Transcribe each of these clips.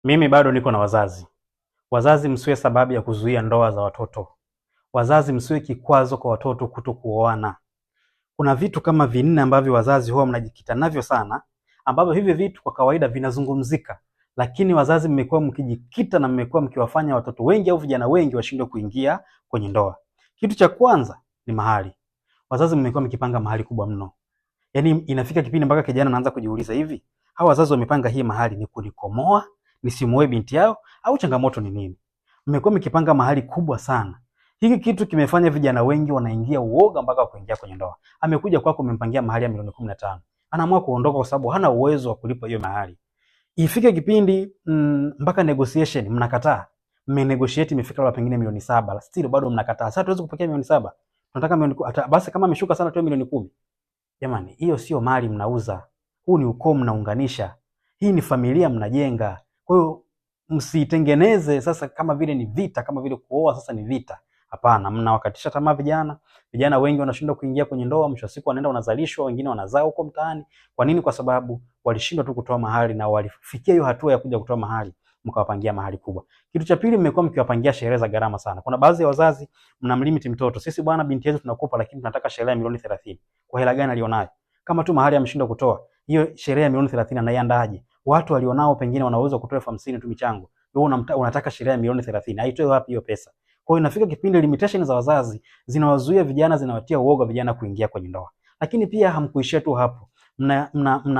Mimi bado niko na wazazi. Wazazi, msiwe sababu ya kuzuia ndoa za watoto. Wazazi, msiwe kikwazo kwa watoto kuto kuoana. Kuna vitu kama vinne ambavyo wazazi huwa mnajikita navyo sana, ambavyo hivi vitu kwa kawaida vinazungumzika, lakini wazazi mmekuwa mkijikita na mmekuwa mkiwafanya watoto wengi au vijana wengi washindwe kuingia kwenye ndoa. Kitu cha kwanza ni mahali. Wazazi mmekuwa mkipanga mahali kubwa mno. Yaani inafika kipindi mpaka kijana anaanza kujiuliza, hivi hawa wazazi wamepanga hii mahali ni kunikomoa nisimuoe binti yao au changamoto ni nini? Mmekuwa mkipanga mahali kubwa sana. Hiki kitu kimefanya vijana wengi wanaingia uoga mpaka kuingia kwenye ndoa. Amekuja kwako umempangia mahali ya milioni 15. Anaamua kuondoka kwa sababu hana uwezo wa kulipa hiyo mahali. Ifike kipindi mpaka negotiation mnakataa. Mmenegotiate imefika labda pengine milioni 7, still bado mnakataa. Sasa tuweze kupokea milioni 7. Tunataka milioni, basi kama ameshuka sana tuwe milioni 10. Jamani, hiyo sio mali mnauza. Huu ni ukoo mnaunganisha. Hii ni familia mnajenga. Kwa hiyo msitengeneze sasa kama vile ni vita, kama vile kuoa sasa ni vita. Hapana, mnawakatisha tamaa vijana. Vijana wengi wanashindwa kuingia kwenye ndoa, mwisho wa siku wanaenda wanazalishwa, wengine wanazaa huko mtaani. Kwa nini? Kwa sababu walishindwa tu kutoa mahali na walifikia hiyo hatua ya kuja kutoa mahali, mkawapangia mahali kubwa. Kitu cha pili, mmekuwa mkiwapangia sherehe za gharama sana. Kuna baadhi ya wazazi mnamlimit mtoto. Sisi bwana, binti yetu tunakupa, lakini tunataka sherehe ya milioni 30. Kwa hela gani alionayo? Kama tu mahali ameshindwa kutoa, hiyo sherehe ya milioni 30 anaiandaaje? Watu walionao pengine wanaweza kutoa 50,000 tu michango. Wewe unataka sherehe ya milioni 30. Aitoe wapi hiyo pesa? Kwa hiyo inafika kipindi limitation za wazazi zinawazuia vijana, zinawatia uoga vijana kuingia kwenye ndoa. Lakini pia hamkuishia tu hapo.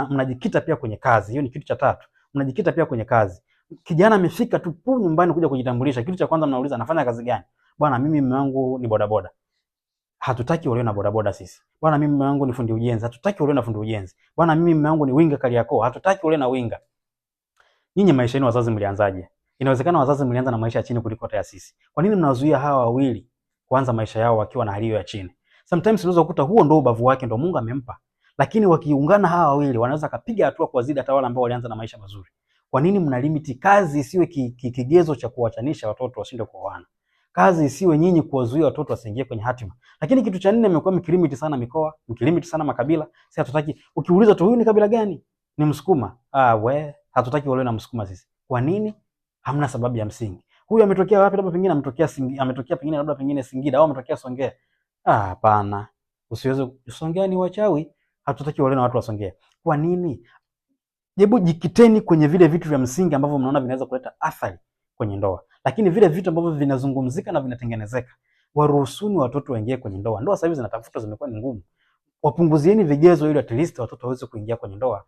Mnajikita mna pia kwenye kazi. Hiyo ni kitu cha tatu. Mnajikita pia kwenye kazi. Kijana amefika tu pu nyumbani kuja kujitambulisha. Kitu cha kwanza mnauliza anafanya kazi gani? Bwana, mimi mume wangu ni bodaboda. Hatutaki walio na bodaboda sisi. Bwana, mimi mume wangu ni fundi ujenzi. Hatutaki walio na fundi ujenzi. Bwana, mimi mume wangu ni winga Kariakoo. Hatutaki walio na winga. Nyinyi maisha yenu wazazi mlianzaje? Inawezekana wazazi mlianza na maisha ya chini kuliko hata ya sisi. Kwa nini mnawazuia hawa wawili kuanza maisha yao wakiwa na hali hiyo ya chini? Sometimes unaweza kukuta huo ndio ubavu wake, ndio Mungu amempa. Lakini wakiungana hawa wawili wanaweza kapiga hatua kuwazidi hata wale ambao walianza na maisha mazuri. Kwa nini mna limit kazi isiwe kigezo cha kuwachanisha watoto washinde kuoana? Kazi isiwe nyinyi kuwazuia watoto wasiingie kwenye hatima. Lakini kitu cha nne, mmekuwa mkilimit sana mikoa, mkilimit sana makabila. Sisi hatutaki. Ukiuliza tu huyu ni kabila gani? Ni Msukuma. Ah, we, hatutaki wale na Msukuma sisi. Kwa nini? Hamna sababu ya msingi. Huyu ametokea wapi? Labda pengine ametokea Singida, ametokea pengine labda pengine Singida au ametokea Songea. Ah, hapana. Usiweze, Songea ni wachawi. Hatutaki wale na watu wa Songea. Kwa nini? Hebu jikiteni kwenye vile vitu vya msingi ambavyo mnaona vinaweza kuleta athari kwenye ndoa. Lakini vile vitu ambavyo vinazungumzika na vinatengenezeka, waruhusuni watoto waingie kwenye ndoa. Ndoa sasa hivi zinatafutwa, zimekuwa ni ngumu. Wapunguzieni vigezo ili at least watoto waweze kuingia kwenye ndoa.